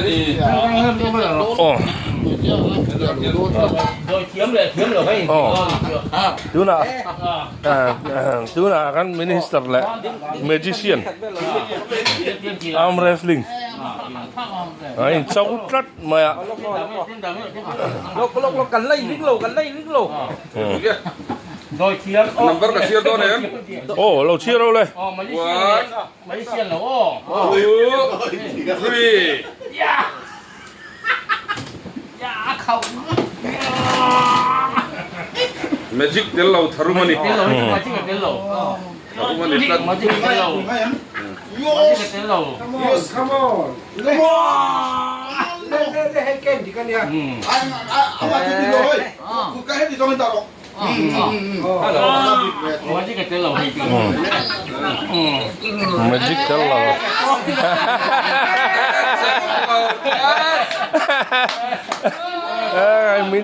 Aw. Aw. Tunah tunah kan minister leh magician arm wrestling a in cho tlat mai a. Aw lo chhiar ho le. Magic tel lo tharum a ni. Tharum a ni tlat. Magic tel lo.